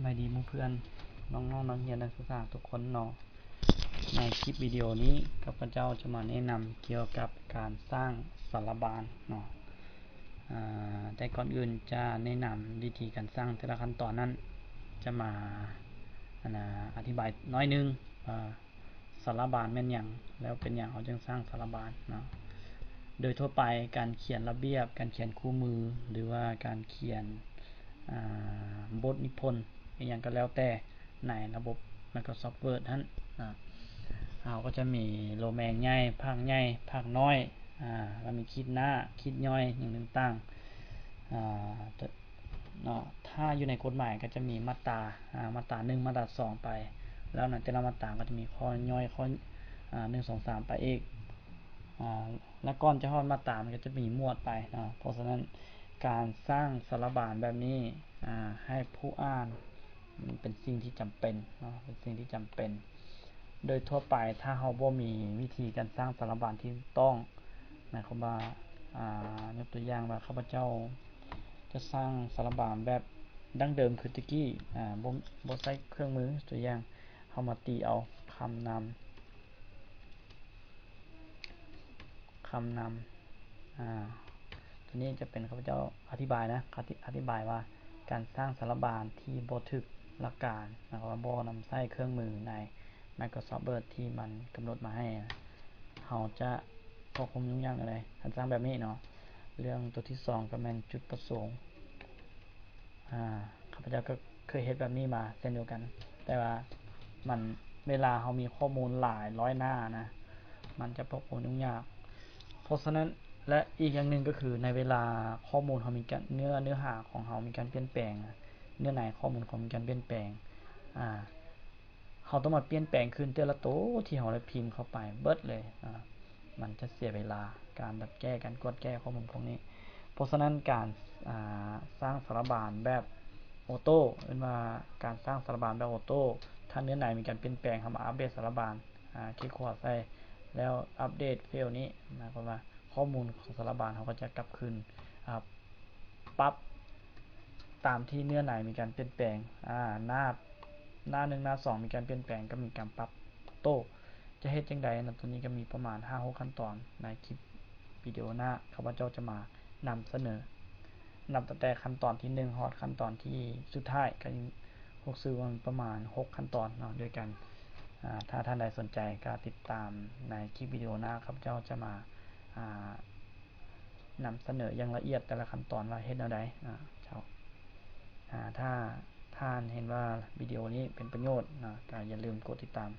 ສະບາຍດີໝູ່ເພື່ອນ ນ້ອງໆ ນັກຮຽນນັກສຶກສາທຸກຄົນເນາະ. ໃນຄລິບວິດີໂອນີ້ ຂ້າພະເຈົ້າຈະມາແນະນຳກ່ຽວກັບການສ້າງສາລະບານເນາະ. ອາ ແຕ່ກ່ອນອື່ນຈະແນະນຳວິທີການສ້າງແຕ່ລະຂັ້ນຕອນນັ້ນ ຈະມາ ອັນນາ ອະທິບາຍໜ້ອຍໜຶ່ງວ່າ ສາລະບານແມ່ນຫຍັງ ແລ້ວເປັນຫຍັງເຮົາຈຶ່ງສ້າງສາລະບານເນາະ. ໂດຍທົ່ວໄປການຂຽນລະບຽບ, ການຂຽນຄູ່ມື ຫຼືວ່າການຂຽນ ອາ ບົດນິພົນ ອີ່ຫຍັງກໍແລ້ວແຕ່ໃນລະບົບ Microsoft Word ຫັ້ນນະ ເຮົາກໍຈະມີໂລແມນໃຫຍ່, ພາກໃຫຍ່, ພາກນ້ອຍ ອາ ແລ້ວມີຂີດໜ້າ, ຂີດຍ່ອຍ ຫຍັງຕ່າງໆ ອາ ເນາະ. ຖ້າຢູ່ໃນກົດໝາຍກໍຈະມີມາດຕາ ອາ ມາດຕາໜຶ່ງ ມາດຕາສອງໄປ ແລ້ວໃນແຕ່ລະມາດຕາກໍຈະມີຂໍ້ຍ່ອຍ ຂໍ້ ອາ ໜຶ່ງ ສອງ ສາມ ໄປອີກ ອາ ແລະ ກ່ອນຈະຮອດມາດຕາມັນກໍຈະມີໝວດໄປເນາະ. ເພາະສະນັ້ນການສ້າງສາລະບານແບບນີ້ ອາ ໃຫ້ຜູ້ອ່ານມັນເປັນສິ່ງທີ່ຈຳເປັນເນາະ ເປັນສິ່ງທີ່ຈຳເປັນ. ໂດຍທົ່ວໄປຖ້າເຮົາບໍ່ມີວິທີການສ້າງສາລະບານທີ່ຖືກຕ້ອງ ໝາຍຄວາມວ່າ ອາ ຍົກຕົວຢ່າງວ່າຂ້າພະເຈົ້າຈະສ້າງສາລະບານແບບດັ້ງເດີມຄືແຕ່ກີ້ ອາ ບໍ່ ບໍ່ໃຊ້ເຄື່ອງມື ຕົວຢ່າງ ເຮົາມາຕີເອົາຄຳນຳ ຄຳນຳ ອາ ຕົວນີ້ຈະເປັນ ຂ້າພະເຈົ້າອະທິບາຍນະ ອະທິ ອະທິບາຍວ່າການສ້າງສາລະບານທີ່ບໍ່ຖືກຫຼັກການ ໝາຍຄວາມວ່າບໍ່ນຳໃຊ້ເຄື່ອງມືໃນ Microsoft Word ທີ່ມັນກຳນົດມາໃຫ້ ເຮົາຈະຄວບຄຸມຫຍັງແນວໃດ ຄັນສ້າງແບບນີ້ເນາະ. ເລື່ອງຕົວທີສອງກໍແມ່ນຈຸດປະສົງ ອາ ຂ້າພະເຈົ້າກໍເຄີຍເຮັດແບບນີ້ມາເຊັ່ນດຽວກັນ ແຕ່ວ່າມັນ ເວລາເຮົາມີຂໍ້ມູນຫຼາຍຮ້ອຍໜ້ານະ ມັນຈະຄວບຄຸມຫຍຸ້ງຍາກ. ເພາະສະນັ້ນ ແລະ ອີກຢ່າງໜຶ່ງກໍຄືໃນເວລາຂໍ້ມູນເຮົາມີການ ເນື້ອ ເນື້ອຫາຂອງເຮົາມີການປ່ຽນແປງ ເນື້ອໃນຂໍ້ມູນຂອງມີການປ່ຽນແປງ ອາ ເຮົາຕ້ອງມາປ່ຽນແປງຄືນແຕ່ລະໂຕທີ່ເຮົາໄດ້ພິມເຂົ້າໄປເບິດເລີຍ ອາ ມັນຈະເສຍເວລາການດັດແກ້ ການກວດແກ້ຂໍ້ມູນພວກນີ້. ເພາະສະນັ້ນການ ອາ ສ້າງສາລະບານແບບໂອໂຕ້ ເອີ້ນວ່າການສ້າງສາລະບານແບບໂອໂຕ້ ຖ້າເນື້ອໃນມີການປ່ຽນແປງ ເຮົາມາອັບເດດສາລະບານ ອາ ຄລິກຂວາໃສ່ ແລ້ວອັບເດດເຟວນີ້ ໝາຍຄວາມວ່າຂໍ້ມູນຂອງສາລະບານເຮົາກໍຈະກັບຄືນ ອາ ປັບຕາມທີ່ເນື້ອໃນມີການປ່ຽນແປງ ອາ ໜ້າ ໜ້າໜຶ່ງ ໜ້າສອງ ມີການປ່ຽນແປງ ກໍມີການປັບໂຕ້. ຈະເຮັດຈັ່ງໃດນະ? ຕົວນີ້ກໍມີປະມານຫ້າຫົກຂັ້ນຕອນ ໃນຄລິບວິດີໂອໜ້າ ຂ້າພະເຈົ້າຈະມານຳສະເໜີ ນັບຕັ້ງແຕ່ຂັ້ນຕອນທີໜຶ່ງ ຮອດຂັ້ນຕອນທີສຸດທ້າຍ ກໍຮູ້ສຶກວ່າມີປະມານຫົກຂັ້ນຕອນເນາະ ດ້ວຍກັນ. ອາ ຖ້າທ່ານໃດສົນໃຈກໍຕິດຕາມໃນຄລິບວິດີໂອໜ້າ ຂ້າພະເຈົ້າຈະມາ ອາ ນຳສະເໜີຢ່າງລະອຽດແຕ່ລະຂັ້ນຕອນວ່າເຮັດແນວໃດ ອາ ເຈົ້າ ອາ ຖ້າທ່ານເຫັນວ່າວິດີໂອນີ້ເປັນປະໂຫຍດນະ ກໍຢ່າລືມກົດຕິດຕາມ